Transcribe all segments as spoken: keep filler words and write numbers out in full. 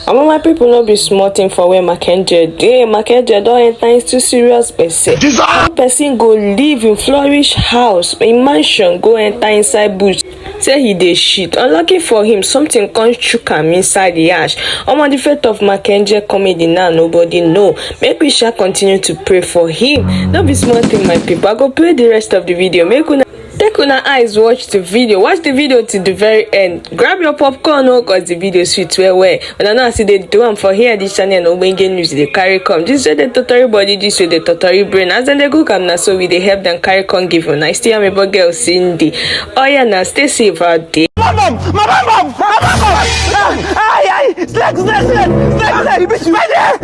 Omo, my people, no be small thing for where Makenje dey. Makenje don enter into serious gbese. How person go leave im flourish house, im mansion, go enter inside bush, say he dey shit? Unlucky for him, something come chook am inside the ash. Omo, the fate of Makenje comedy now, nobody know. Make we shall continue to pray for him. No be small thing, my people. I go play the rest of the video. Make una take una eyes watch the video. Watch the video till the very end. Grab your popcorn, oh, cause the video sweet well well. Una know as e dey do am for here, this channel na ogbonge news dey carry come. This way dey totori body, this way dey totori brain. As dem dey cook am, na so we dey help dem carry come give una. I still am about girl Cindy. Oh yeah, now stay safe out there. Mom, mom, mom, mom, mom, mom, mom. Ay, ay, slack, slack, slack, slack, slack. He beat you. Right there.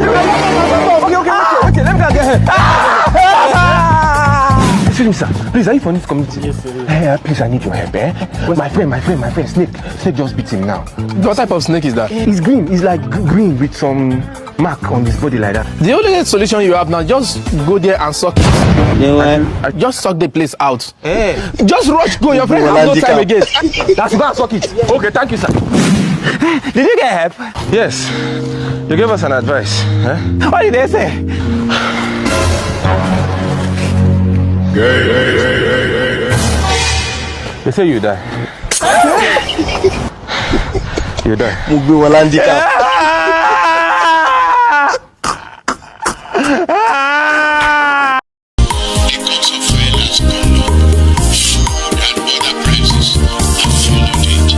Okay, okay, okay, okay. Let me go and get her. Ah! Excuse me, sir. Please, are you from this community? Yes, sir. Hey, please, I need your help, eh? My friend, my friend, my friend, Snake. Snake just beat him now. What type of snake is that? It's green. It's like gr- green with some mark on his body like that. The only solution you have now, just go there and suck it. Then why? Just suck the place out. Eh. Just rush go. Your friend have no time again. That's go and suck it. Okay, thank you, sir. Did you get help? Yes. You gave us an advice. Eh? What did they say? They say you die. You die. Mo gbé wọn láńdíkà. Because of finance control, food and other prices have followed it.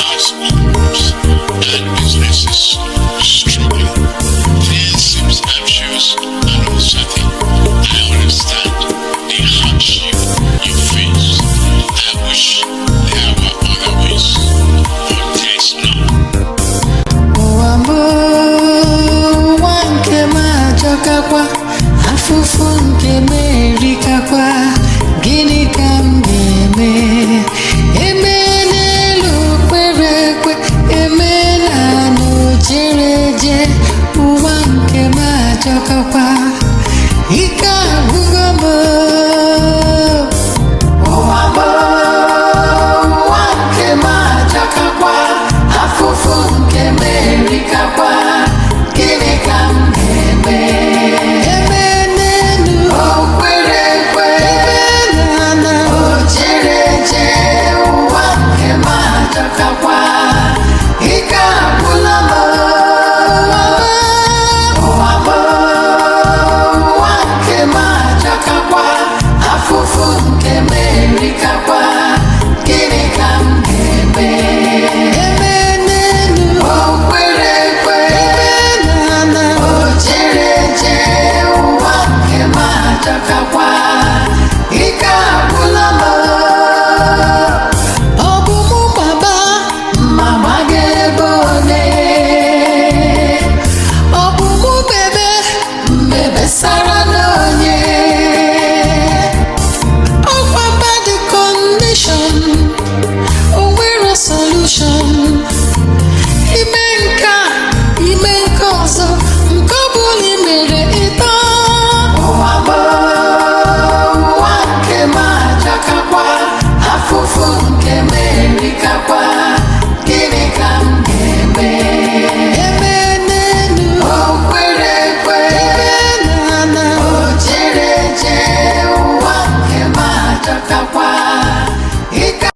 Households and businesses struggling. Things seems anxious and uncertain. I understand the hardship you face. I wish there were other ways, but there's none. Ụwa m, ụwa nke m ajọkakwa, afụfụ nke m erikakwa, gịnị ka m ga-eme? Eme n'elu kwere ekwe, eme n'ala o jere eje, ụwa nke m ajọkakwa, ike agwụgo m. Ụwa m, ụwa nke m ajọkakwa, afụfụ nke m erikakwa, gịnị ka m ga-eme? Ebe n'elu o kwere ekwe, ebe n'ala o jere eje, ụwa nke m ajọkakwa, ike agwụla m. Ụwa m, ụwa nke m ajọkakwa, afụfụ nke m erikakwa, gịnị ka m ga-eme? Ebe n'elu o kwere ekwe, ebe n'ala o jere eje, ụwa nke m ajọkakwa, ike agwụla m. Ọ bụ mụ gbaba, mma gbaga ebe ole? Ọ bụ mụ bebe, mbe besara n'onye? Ọkwa bad condition, o nwere solution. Ime nke a, ime nke ọzọ, nke ọ bụla i mere ịtọ. Ụwa bụ ụwa nke m ajọkakwa, afụfụ nke m erikakwa. Gịnị ka m ga-eme? Ebe n'elu o kwere ekwe, ebe n'ala o jere eje, ụwa nke m ajọkakwa. Ike